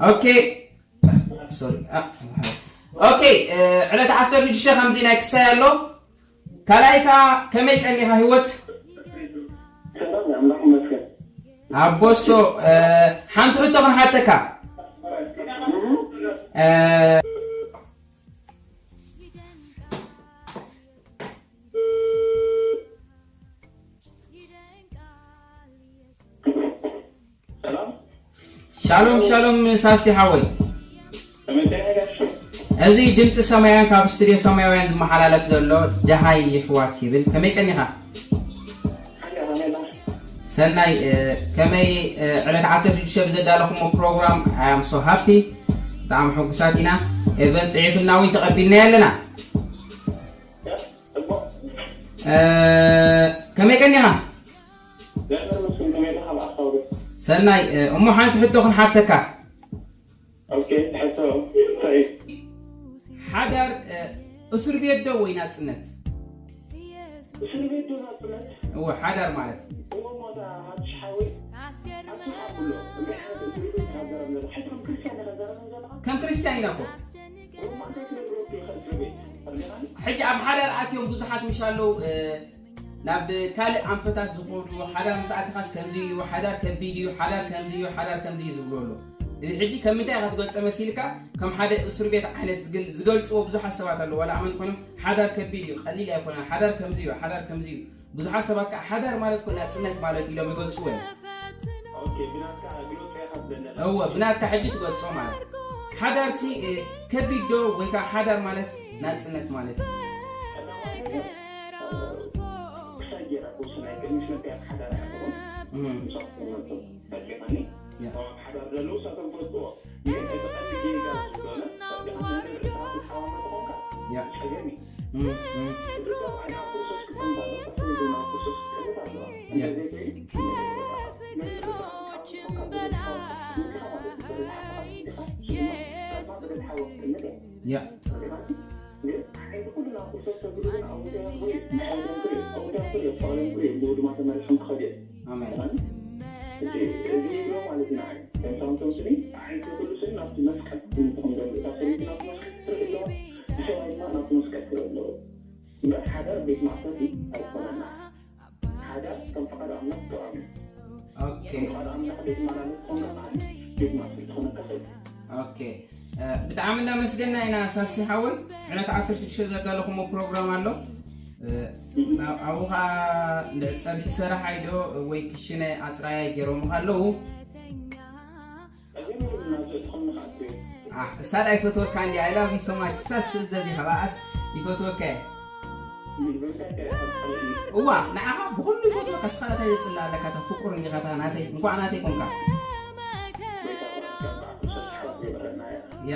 ኦኬ፣ ሶሪ። ኦኬ፣ ዕለት ዓሰርተ ሽዱሽተ ከምዚ ናይ ክስታይ ኣሎ። ካልኣይ ከኣ ከመይ ቀኒኻ ህይወት? ኣቦስቶ፣ ሓንቲ ሕቶ ክንሓተካ። ሻሎም ሻሎም ሳሲ ሓወይ። እዚ ድምፂ ሰማያውያን ካብ ስትድዮ ሰማያውያን ዝመሓላለፍ ዘሎ ደሃይ ይሕዋት ይብል። ከመይ ቀኒኻ? ሰናይ። ከመይ ዕለት ዓሰርተ ሽዱሽተ ብዘዳለኹሞ ፕሮግራም? I am so happy። ብጣዕሚ ሕጉሳት ኢና። ኤቨን ፅሒፍና እውን ተቐቢልናዮ ኣለና። ከመይ ቀኒኻ? ሰናይ። እሞ ሓንቲ ሕቶ ክንሓተካ። ሓዳር እስር ቤት ዶ ወይ ናፅነት? እወ፣ ሓዳር ማለት ከም ክርስቲያን ኢና እኮ። ሕጂ ኣብ ሓዳር ኣትዮም ብዙሓት ምሽ ኣለዉ፣ ናብ ካልእ ኣንፈታት ዝኸዱ። ሓዳር ምስ ኣተኻስ ከምዚ እዩ፣ ሓዳር ከቢድ እዩ፣ ሓዳር ከምዚ እዩ፣ ሓዳር ከምዚ እዩ ዝብሉ ኣለዉ። እዚ ሕጂ ከም ምንታይ ኢኻ ትገልጾ መሲልካ? ከም ሓደ እስር ቤት ዓይነት ዝግል-፣ ዝገልጽዎ ብዙሓት ሰባት ኣለዉ። ዋላ ኣመንቲ ኮይኖም ሓዳር ከቢድ እዩ፣ ቀሊል ኣይኮነን፣ ሓዳር ከምዚ እዩ፣ ሓዳር ከምዚ እዩ። ብዙሓት ሰባት ከኣ ሓዳር ማለት እኮ ናጽነት ማለት ኢሎም ይገልጽዎ እዮም። እወ፣ ብናትካ ሕጂ ትገልጾ ማለት ሓዳርሲ ከቢድ ዶ ወይ ከኣ ሓዳር ማለት ናጽነት ማለት እዩ? ኦኬ። ብጣዕሚ እናመስገና ኢና ሳሲ ሓወይ። ዕለት ዓሰርተ ሽዱሽተ ዘዳለኹሞ ፕሮግራም ኣሎ። ኣብኡ ኸዓ እንድዒ ጸብሒ ሰራሓይ ዶ ወይ ክሽነ ኣጽራያይ ገይሮምኻ ኣለዉ። ሳላ ይፈትወካ እንዲ፣ I love you so much። ሳስ እዘዚ ኸባኣስ ይፈትወካ እየ። እዋ፣ ንዓኻ ብኹሉ ይፈትወካ። እስኻ እንታይ ዘጽላ ኣለካ? እታ ፍቁር እንዲኻ፣ እታ ናተይ፣ እንኳዕ ናተይ ኮንካ። ያ፣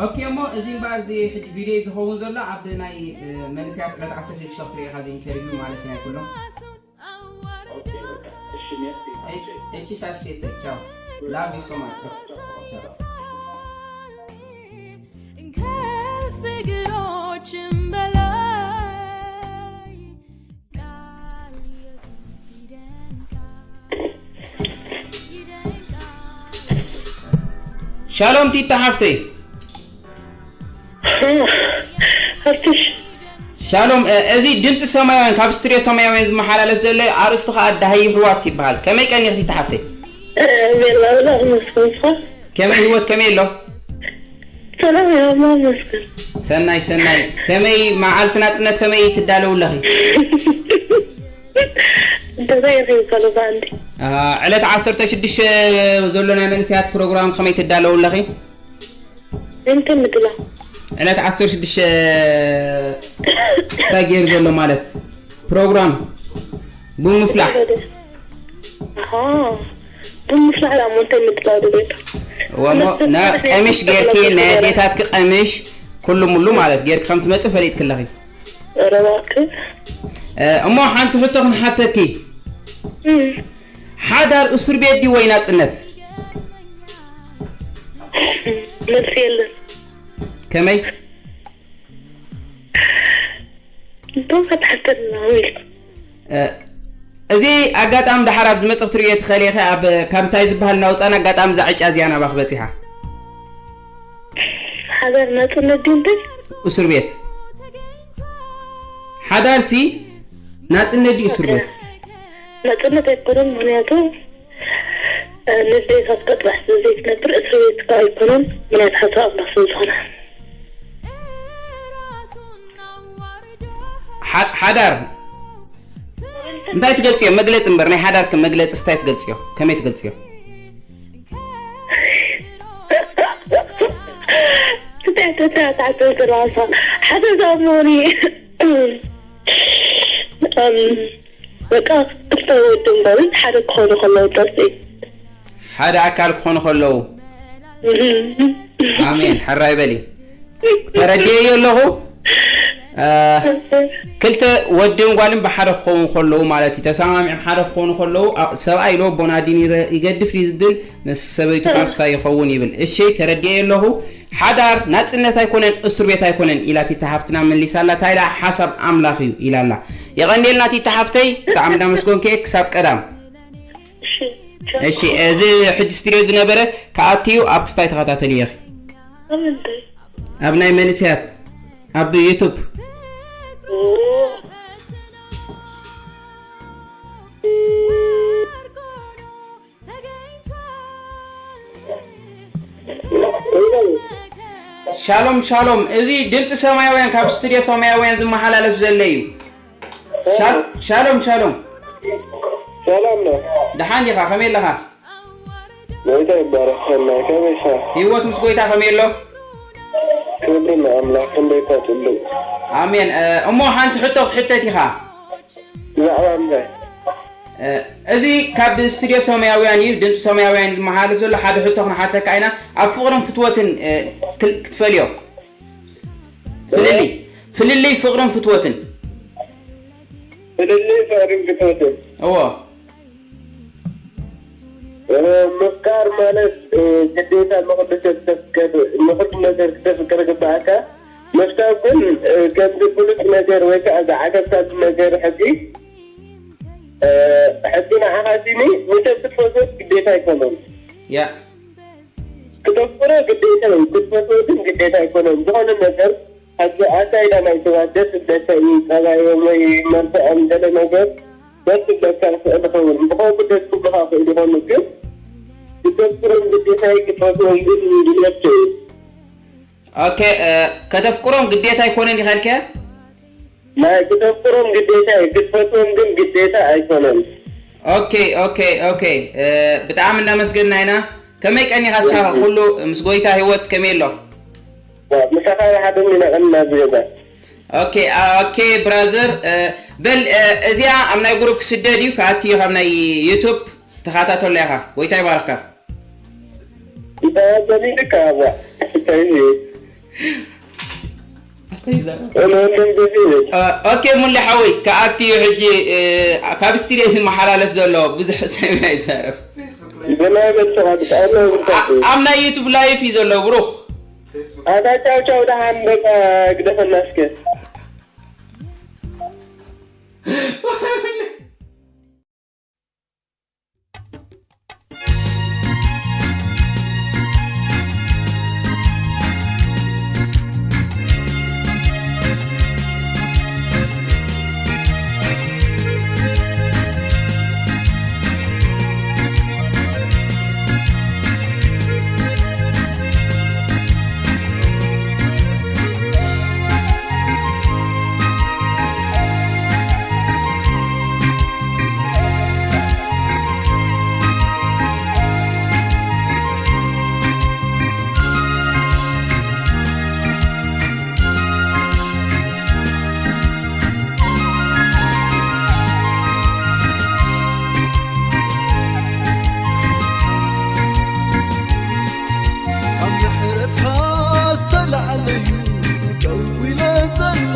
ኦኬ። እሞ እዚ እምበኣር፣ እዚ ሕጂ ቪድዮ ዝኸውን ዘሎ ኣብ ናይ መንእሰያት ዕለት ዓሰርተ ሽዱሽተ ክትርኢ ኢኻ፣ እዚ ኢንተርቪው ማለት ናይ ኩሎም። እሺ ሳሴተ፣ ቻው። Love you so much። ከፍቅሮችም በላይ ቃል ኢየሱስ ይደንቃል። ሻሎም ቲታ ሓፍተይ። ሓፍትሽ። ሻሎም፣ እዚ ድምፂ ሰማያውያን ካብ ስትድዮ ሰማያውያን ዝመሓላለፍ ዘሎ ኣርእስቱ ከዓ ደሃይ ይሕዋት ይበሃል። ከመይ ቀኒኽቲ ሓፍተይ? ቤላ ብላ መስኮንካ። ከመይ ህይወት ከመይ ኣሎ? ሰላም እያ፣ ኣምላኽ ይመስገን። ሰናይ ሰናይ። ከመይ መዓልቲ ናፅነት ከመይ ትዳለው ኣለኺ? እንታይ ኢኺ ዘሎ በዓልቲ? ዕለት ዓሰርተ ሽዱሽተ ዘሎ ናይ መንእሰያት ፕሮግራም ከመይ ትዳለው ኣለኺ? እንታይ ምድላ? ዕለት ዓሰርተ ሽዱሽተ እንታይ ገይሩ ዘሎ ማለት ፕሮግራም ብምፍላሕ ኣሃ ብምፍላሕ ዳሞ እንታይ ምጥላው ድቤት ወሞ ና ቀሚሽ ጌርኪ ናይ ኣዴታትኪ ቀሚሽ ኩሉ ሙሉ ማለት ጌርኪ ከም ትመጽእ ፈሊጥኪ ኣለኺ። ረባክ እሞ ሓንቲ ሕቶ ክንሓተኪ፣ ሓዳር እስር ቤት ድዩ ወይ ናጽነት? መልሲ የለን። ከመይ? ዶ ክትሓተልና ወይ እዚ ኣጋጣሚ ደሓር ኣብ ዝመጽእ ክትርእዮ ትኽእል ኢኺ። ኣብ ካብ እንታይ ዝበሃል እናውፃና ኣጋጣሚ እዛ ዕጫ እዚኣ ናባኺ በፂሓ። ሓዳር ናጽነት ድዩ እንታይ? እስር ቤት ሓዳርሲ ናጽነት ድዩ እስር ቤት? ናጽነት ኣይኮነን። ምክንያቱ ንዴታት ከጥራሕ ዘይትነብር እስር ቤት ከዓ ኣይኮነን። ምክንያት ሓሳብ ኣምላኽ ስለ ዝኾነ ሓ- ሓዳር እንታይ ትገልጽዮ? መግለጺ እምበር ናይ ሓዳር ከም መግለጺ እንታይ ትገልጽዮ? ከመይ ትገልጽዮ? ተታታታተራሳ ሓደ ዛሞኒ በቃ ክልተ ወድን ጓልን ሓደ ክኾኑ ከለዉ ጥርፂ ሓደ ኣካል ክኾኑ ከለዉ ኣሜን ሕራይ በሊ ተረድየዮ ኣለኹ። ክልተ ወድን ጓልን ብሓደ ክኸውን ከለዉ ማለት እዩ። ተሰማሚዖም ሓደ ክኾኑ ከለዉ ሰብኣይ ኢሎ ኣቦና ዲን ይገድፍ ድዩ ዝብል ምስ ሰበይቱ ካልሳ ይኸውን ይብል። እሺ ተረድየዮ ኣለኹ። ሓዳር ናጽነት ኣይኮነን፣ እስር ቤት ኣይኮነን ኢላ ቲታ ሃፍትና መሊሳላ። ታይዳ ሓሳብ ኣምላኽ እዩ ኢላላ። የቐንዴልና ቲታ ሃፍተይ ብጣዕሚ እንዳመስገንኩ እየ። ክሳብ ቀዳም እሺ፣ እዚ ሕጂ ስትሪዮ ዝነበረ ከኣትዩ ኣብ ክስታይ ተኸታተሊ ኢኺ። ኣብ ናይ መንእሰያት ኣብ ዩቱብ ሻሎም ሻሎም፣ እዚ ድምፂ ሰማያውያን ካብ ስቱድዮ ሰማያውያን ዝመሓላለፍ ዘሎ እዩ። ሻሎም ሻሎም። ሰላም ነው። ደሓን ዲኻ? ከመይ ኣለኻ? ጎይታ ይባረክ። ሰናይ ከመይ ኢኻ? ህይወት ምስ ጎይታ ከመይ ኣሎ? ክብሪ ንኣምላኽ። ክንደይ እኳ ጽቡቕ። ኣሜን። እሞ ሓንቲ ሕቶ ክትሕተት ኢኻ። ብዛዕባ እንታይ? እዚ ካብ ስቱድዮ ሰማያውያን እዩ፣ ድምፂ ሰማያውያን እዩ ዝመሓላለፍ ዘሎ። ሓደ ሕቶ ክንሓተካ ኢና። ኣብ ፍቕርን ፍትወትን ክትፈልዮ ፍልልይ ፍልልይ ፍቕርን ፍትወትን ፍልልይ ፍቕርን ፍትወትን እዎ ምፍቃር ማለት ግዴታ ንኹሉ ሰብ ተፍቅር ንኹሉ ነገር ክተፍቅር ግባኣካ። ምፍታው ግን ከምዚ ብሉፅ ነገር ወይ ከዓ ዝዓገብካሉ ነገር ሕዚ ሕዚ ንዓኻ ሲኒ ንሰብ ክትፈትወት ግዴታ ኣይኮነን። ያ ክተፍቅሮ ግዴታ እዩ፣ ክትፈትዎ ግን ግዴታ ኣይኮነን። ዝኾነ ነገር ሓንቲ ኣካይዳ ናይ ሰባት ደስ ዝብለካ እዩ፣ ጸባዮም ወይ መልክዖም ገለ ነገር ደስ ዝብለካ ይኽእል ይኸውን። ብኸምኡ ደስ ክብሉኻ ይኽእል ይኾኑ፣ ግን ክተፍቅሮም ግዴታ እዩ፣ ክትፈትዎም ግን ድልየት እዩ። ኦኬ ከተፍቅሮም ግዴታ ኣይኮነን ኢኻ ኢልካዮ? ናይ ክተፍቅሮም ግዴታ እዩ፣ ክትፈትዎም ግን ግዴታ ኣይኮነን። ኦኬ ኦኬ ኦኬ ብጣዕሚ እናመስገንና ኢና። ከመይ ቀኒኻ እስኻ? ኩሉ ምስ ጎይታ ህይወት ከመይ ኣሎ? ምሳኻ ሓደ ሚና ቀንና ዝገዛ ኦኬ ኦኬ ብራዘር በል እዚኣ ኣብ ናይ ግሩፕ ክስደድ እዩ። ከኣቲ እዩ ካብ ናይ ዩቱብ ተኻታተሎ ኢኻ። ጎይታ ይባርካ። ይተባበሊልካ ኣባ እንታይ እዩ? ኦኬ ሙሊ ሓወይ ከኣቲ እዩ ሕጂ። ካብ ስቱድዮ ዝመሓላለፍ ዘሎ ብዙሕ ሰብ ኣይዛረብ። ብናይ በልተኻ ብጣዕሚ ኣብ ናይ ዩቱብ ላይፍ እዩ ዘሎ ብሩኽ። ኣታ ቻው ቻው ደሓን በቃ ግደፈና እስከ።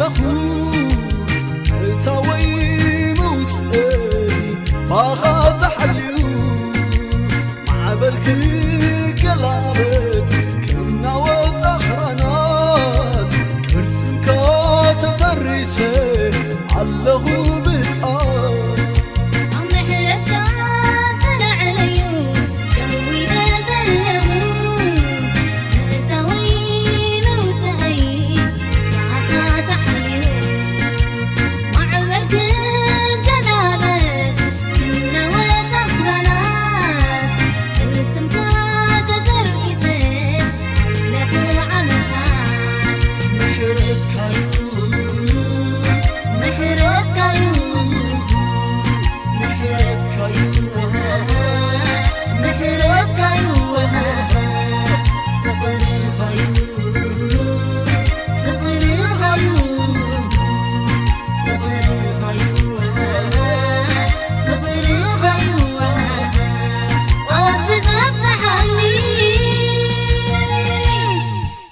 ኣለኹ። እታወይ መውፅእይ ባኻ ተሓልዩ፣ ማዕበል ክገላበጥ ከም ናወፅ ኣኽራናት፣ ቅርፅንካ ተጠሪሰ ኣለኹ ብኣ ኣብ ምሕረትካ ዝተላዕለዩ ደው ኢለ ዘለኹ። ምእታወይ መውጽኣይ ብኣኻ ተሓልዩ። ማዕበል ክገላበጥ ክናወጥ ኣኽራናት፣ ቅልጽምካ ተደርጊሰ ኣለኹ ዓመታት። ምሕረትካዩ፣ ምሕረትካዩ፣ ምሕረትካዩ፣ ምሕረትካዩ፣ ፍቕርኻዩ፣ ፍቕርኻዩ፣ ፍቕርኻዩ፣ ፍቕርኻዩ፣ ኣትጠፍኣኒ።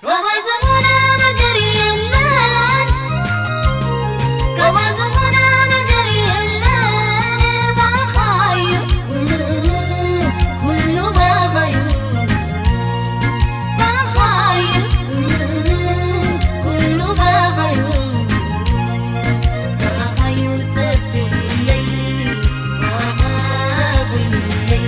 ካባይ ዝኾነ ነገር የለን፣ ካባይ ዝኾነ ነገር የለን፣ ባኻዩ፣ ኩሉ ባኻዩ፣ ባኻዩ፣ ኩሉ ባኻዩ፣ ባኻዩ ተቢለይ፣ ባኻ ኮይነለይ።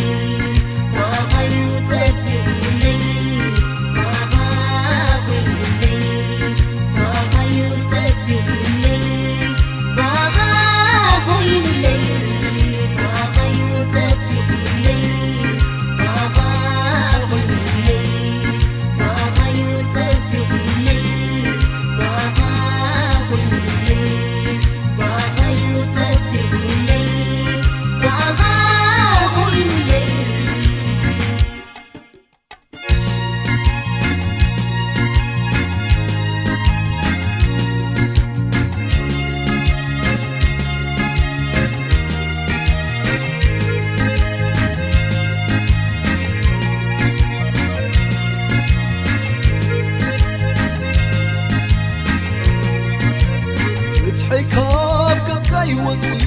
ፍትሒ ካብ ገጽካ ይወጽእ፣